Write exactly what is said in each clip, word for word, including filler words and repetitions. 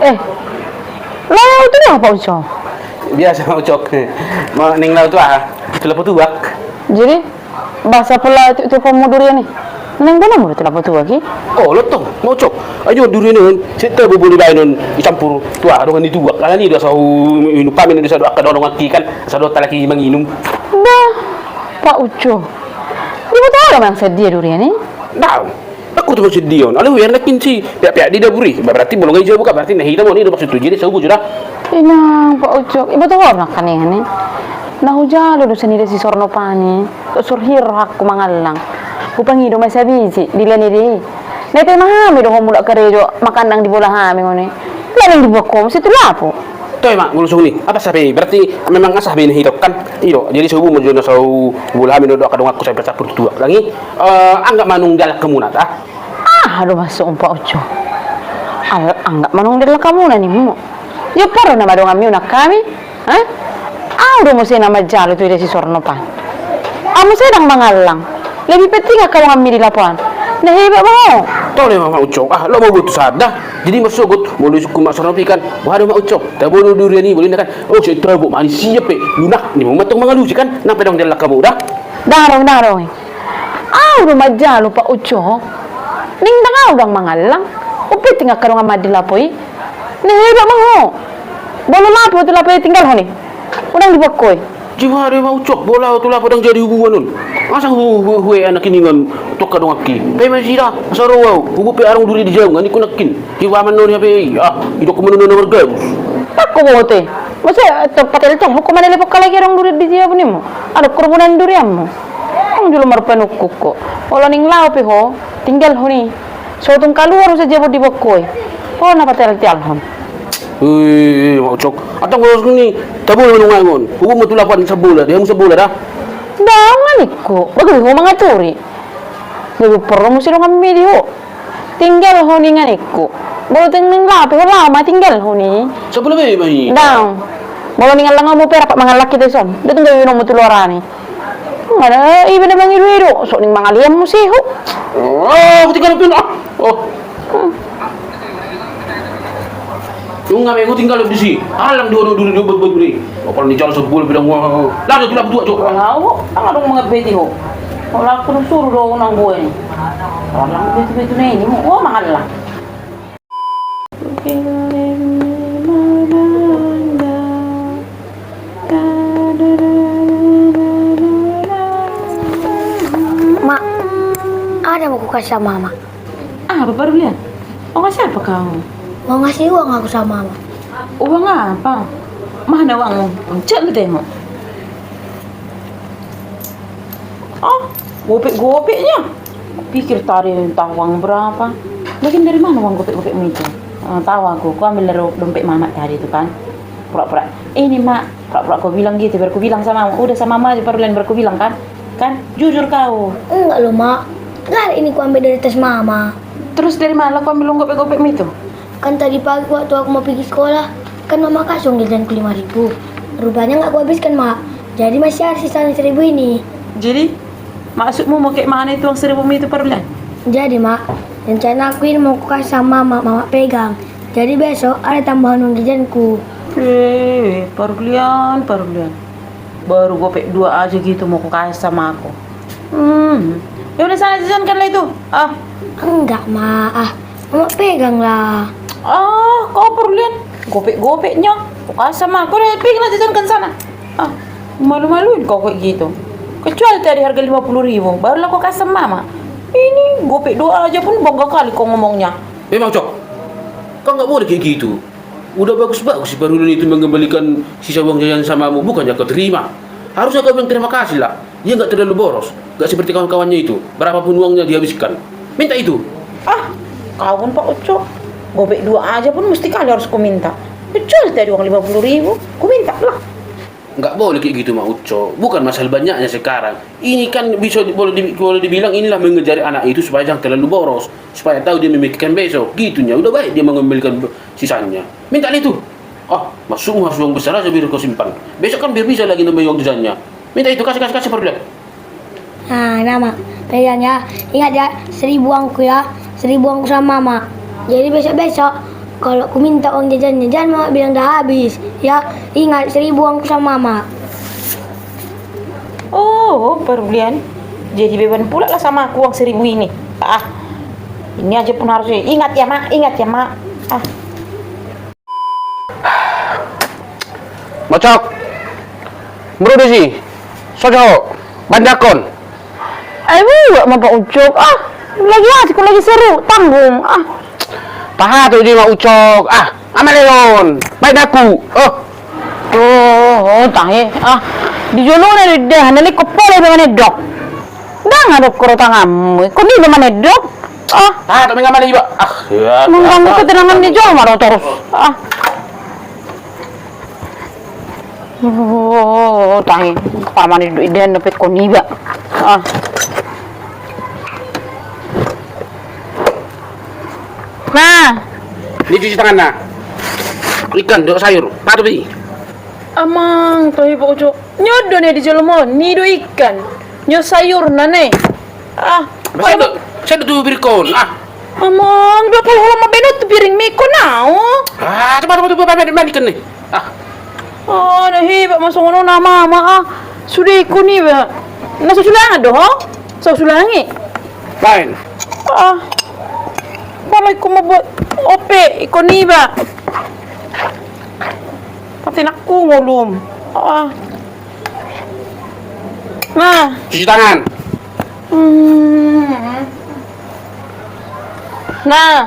Eh, laho tu aha, Pak Ucok? Biasa, Pak Ucok. Naeng laho tu aha? Tu lapo tuak. Jadi, boasa pola tu, tu pomu durian i? Naeng boan hamu tu lapo tuak i? Olo tong, Pak Ucok. Ai durian i on, sai tabo boi dibaen on, dicampur tu aha, dongan ni tuak. Alani do asa huinum hami on, asa dohot angka dongan ni tuak i kan, asa dohot halak i manginum. Bah, Pak Ucok. Diboto ho do manang sadia durian i? Ndang. Nangkok tu manang sadia on, alai huhean nangkin si peak-peak di dapur i, ba berarti molo nunga di jabu kan, berarti na hita ma on, i do maksudhu, jadi asa huboto jo da. Inang, Pak Ucok, diboto ho do nangkaningan i. Na hujalo do sian ida si Sornopan i, so sure rohangku mangallang. Hupangido ma sabiji, dilehon ida i. Na ipe ma hami do ho mulak karejo, mangallang dibola hami on i. Laho diboan ho muse tu lapo. Toe ma, molo songon i. Apa sape, berarti memang asa be na hita on kan? I do, jadi asa huboan ma jo na asa hubola hami dohot angka donganku sai bercampur tu tuak. Alani, eh, anggap ma nunga diallang hamuna, ah? Aha do maksudmu, Pak Ucok? Al-, anggap ma nunga diallang hamuna nimmu. Ia poro nama donganmi on nang hami? Hah? Ahu do muse na manjalo tu ida si Sornopan. Ahu muse ndang mangallang. Lebih penting angka donganmi di lapo an. Na hebat ma ho. Tole ma, Mak Ucok. Ah, laho ma huboan tu sada. Jadi maksudhu, molo isungkun Mak Sornopan i kan, boha do Mak Ucok, tabo do durian i, boha do inna kan. Oh, sai tabo, manis siap pe. Lunak nimmu ma antong mangalusi kan. Nang pe ndang diallang hamu da. Ndang adong, ndang adong. Ahu do manjalo, Pak Ucok. Ning ndang ahu ndang mangallang. Umpeting angka donganmi di lapo i. Na hebat ma ho. Molo laho ho tu lapo i, tinggalhon i. Unang diboan ho i. Jadi boha do Mak Ucok, molo laho ho tu lapo ndang jadi huboan on. Asa hu, hu, hu, eh, anak iningan tu angka donganki. Pe ma sida, asa ro ahu. Huboan pe adong durian di jabu, ningku nangkin. Jadi boha ma annon i hape i. Ah, idok ho ma annon na margabus. Ndang huboto. Masa, eh, tempat el tol, huboan ma na lepon halak i adong durian di jabu nimmu. Adong horbonan durianmu. Ndang jolo marpanungkun ho. Olo ning laho pe ho, tinggalhon i. So tung kaluar muse jabu diboan ho i. Ho na pateal-tealhon. Ui, Mak Ucok. Antong molo songon i, tabo do nunga on. Huboan ma tu lapo an sambola, di hamu sambola da. Ndang, ningku. Bagabe ho mangaturi. Gabe porro muse donganmi di ho. Tinggalhon i ningku. Molo tung ning laho pe ho, laho ma tinggalhon i. Sambola be ma i. Ndang. Molo ning allang hamu pe rap mangallang hita dison. Ndang tung gabe be nomu tu luaran i. Nga da iba na mangido-ido, so ning mangalean muse ho. Oh, tinggal pin, ah. Oh. Hmm. Nunga be, tinggal disi. Allang do, do, do, do, buat, buat, buat. Apala ni jalan sebulan bilang, wah. Lah, do, do, do, do. Wah, ho, ndang adong mangambeti ho. Molo ahu suru do nang boe ni. Allang betu-betu na i, wah, mangallang. Mak, ada mau kukasih sama Mama. Apa, Parlian? Mau ngasih apa kau? Mau ngasih uang aku sama Mama. Uang apa? Mana uangmu? Cek lu tengok. Oh, gopek-gopeknya. Pikir tadi minta uang berapa. Lagian dari mana uang gopek-gopekmu itu? Ah, tahu aku, ku ambil dari dompet Mama tadi itu kan. Pura-pura, ini, Mak, pura-pura kau bilang gitu, biar ku bilang sama Mama. Udah sama Mama aja, Parlian, biar ku bilang kan. Kan, jujur kau. Enggak loh, Mak. Enggak, ini ku ambil dari tas Mama. Terus dari mana kau ambil uang gopek-gopekmu itu? Kan tadi pagi waktu aku mau pergi sekolah, kan Mama kasih uang jajanku lima ribu. Rupanya nggak kuhabiskan, Mak. Jadi masih ada sisanya seribu ini. Jadi, maksudmu mau kayak mana itu uang seribu itu, Parlian? Jadi, Mak, rencana aku ini mau kukasih sama Mama, Mama pegang. Jadi besok ada tambahan uang jajanku. Eh, Parlian, Parlian. Baru gopek dua aja gitu mau kukasih sama aku. Hmm. Ya udah, sana jajankanlah itu. Ah. Enggak, Ma. Ah, Mama pegang lah. Ah, kau, Parlian. Gopek-gopeknya. Kukasih sama aku, udah, peganglah, jajankan sana. Ah, malu-maluin kau kayak gitu. Kecuali tadi harga lima puluh ribu, barulah kukasih sama Mama. Ini gopek dua aja pun bangga kali kau ngomongnya. Eh, Mak Ucok. Kau nggak boleh kayak gitu. Udah bagus-bagus si Parlian itu mengembalikan sisa uang jajan sama Mama, bukannya kau terima. Harusnya kau bilang terima kasih lah. Dia nggak terlalu boros, nggak seperti kawan-kawannya itu. Berapapun uangnya dihabiskan. Minta itu. Ah, kau pun, Pak Ucok. Gopek dua aja pun mesti kali harus kuminta. Kecuali tadi uang lima puluh ribu, kuminta lah. Nggak boleh kayak gitu, Mak Ucok. Bukan masalah banyaknya sekarang. Ini kan bisa di-, boleh di-, boleh dibilang inilah mengajari anak itu supaya jangan terlalu boros, supaya tahu dia memikirkan besok. Gitunya, udah baik dia mengembalikan be-, sisanya. Minta lah itu. Ah, maksudmu harus uang besar aja biar kau simpan. Besok kan biar bisa lagi nambah uang jajannya. Minta itu, kasih, kasih, kasih, Parlian. Nah, nah, Mak. Pegang ya. Ingat ya, seribu uangku ya. Seribu uangku sama Mama. Jadi besok-besok Kalau ku minta uang jajan, jajan Mamak bilang dah habis. Ya, ingat, seribu uangku sama Mamak. Oh, Parlian. Jadi beban pula lah sama aku uang seribu ini. Ah, ini aja pun harus ingat ya, Mak. Ingat ya, Mak. Ah. Mak Ucok. Muru disi. Sojo ho. Baen dahakon. Ai buat ma Pak Ucok. Ah, lagi asik, lagi seru, tanggung. Ah. Paha tu di Mak Ucok. Ah, amaleon. Baen dahakku. Oh. Oh, oh, tahe. Ah, di jolona do dah, na lingkop pola iba manedok. Ndang adong koro tanganmu. Kon iba manedok. Ah. Ah, tapi nggak malah iba. Ah, ya. Mengganggu ketenangan di jolma do torus. Ah. Oh, tahe. Paman ido idan dapat kon iba. Ah. Nah. Ini cuci tangan, nah. Ikan, dok sayur. Patupi. Amang, tahe Pak Ucok. Nyodo ne di jolma on, ni do ikan. Nyo sayur na ne. Ah, saya do, saya do tu piring kon. Ah. Amang, do pala holan ma benot tu piring mi kon au. Ah, coba, coba, coba, coba, coba, ikan ni. Ah. Oh, na hebat ma songon on ama, ama, ah. Sude ikon iba. Na so sulangan do ho? So sulangi. Lain. Ah. Pala ikon ma buat ope ikon iba. Pati nakku ngolum. Ah. Nah. Cuci tangan. Hmm. Nah.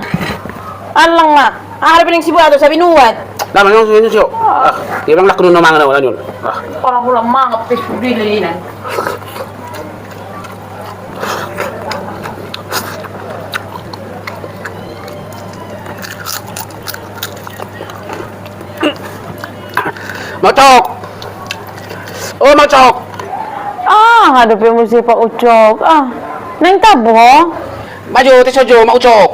Allang ma. Ah, ada pining sibuat atau sabi nuat. Nah, mana yang sudah nyuci? Ah, dia bilang laku nuna mangan awal nyul. Ah. Orang pulang mangap pe sude lelinan. Mak Ucok. Oh, Mak Ucok. Ah, ada pe muse Pak Ucok. Ah, naeng tabo ho? Bajo, tes ojo, Mak Ucok.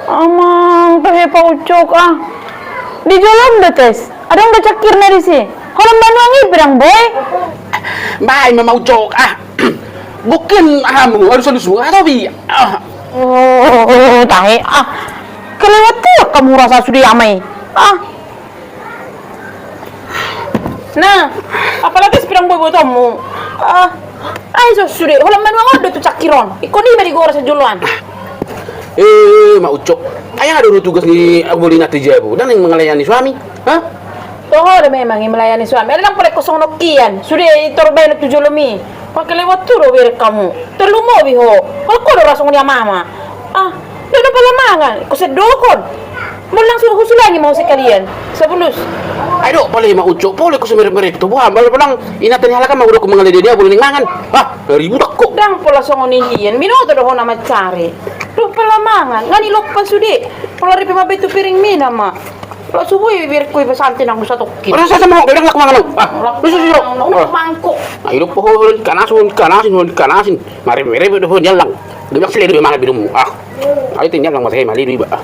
Amang, tahe Pak Ucok, ah. Di jolo do tes. Adong do cangkirna disi. Holan manuang i pe dang boi. Baen ma Mak Ucok, ah. Bukin hamu, harus alusu, atau bi. Ah. Oh, tahe, ah. Kelewat tu kamu rasa sude ama i. Ah. Nah, apalagi sepedang boi botomu. Ah, ai so sude, holan manuang on do tu cangkir on. Ikon iba di gora sajoloan. Eh, Mak Ucok. Ai aha do tugas ni Abolina tu jabu? Dang naeng mangalayani suami, ha? Toho do memang i melayani suami. Ada dang pola kosong nokian. Sude i tor baen tu jolomi. Pakelewat tu do berek kamu. Terlumobi ho. Holan ho do rasong ni ama-ama. Ah, dada pala mangan. Ko sedokon. Molo langsung husulangi ma ho sekalian. Sabulus. Ai do, pala i Mak Ucok, pala i ko so merek-merek tu buah, molo palang inatan ni halak ma udah ko mangalede dia boleh ning mangan. Ah, ribut aku. Dang pola songon i hian, minoto do ho na mancari. Duh, pala mangan, ngani lompa sude. Pala ripe ma betu piring mina ma. Pala subuh i berek ko iba santi nang busa tokkin. Rasa sama ho, dang laku mangan. Ah, laku susu. Mangkuk. Ai do po ho, kanasin, kanasin, kanasin. Mareme-reme do ho, nyalang. Dia bilang seledu mangan bidumu. Ah. Ai tin nyalang masa mali do iba. Ah.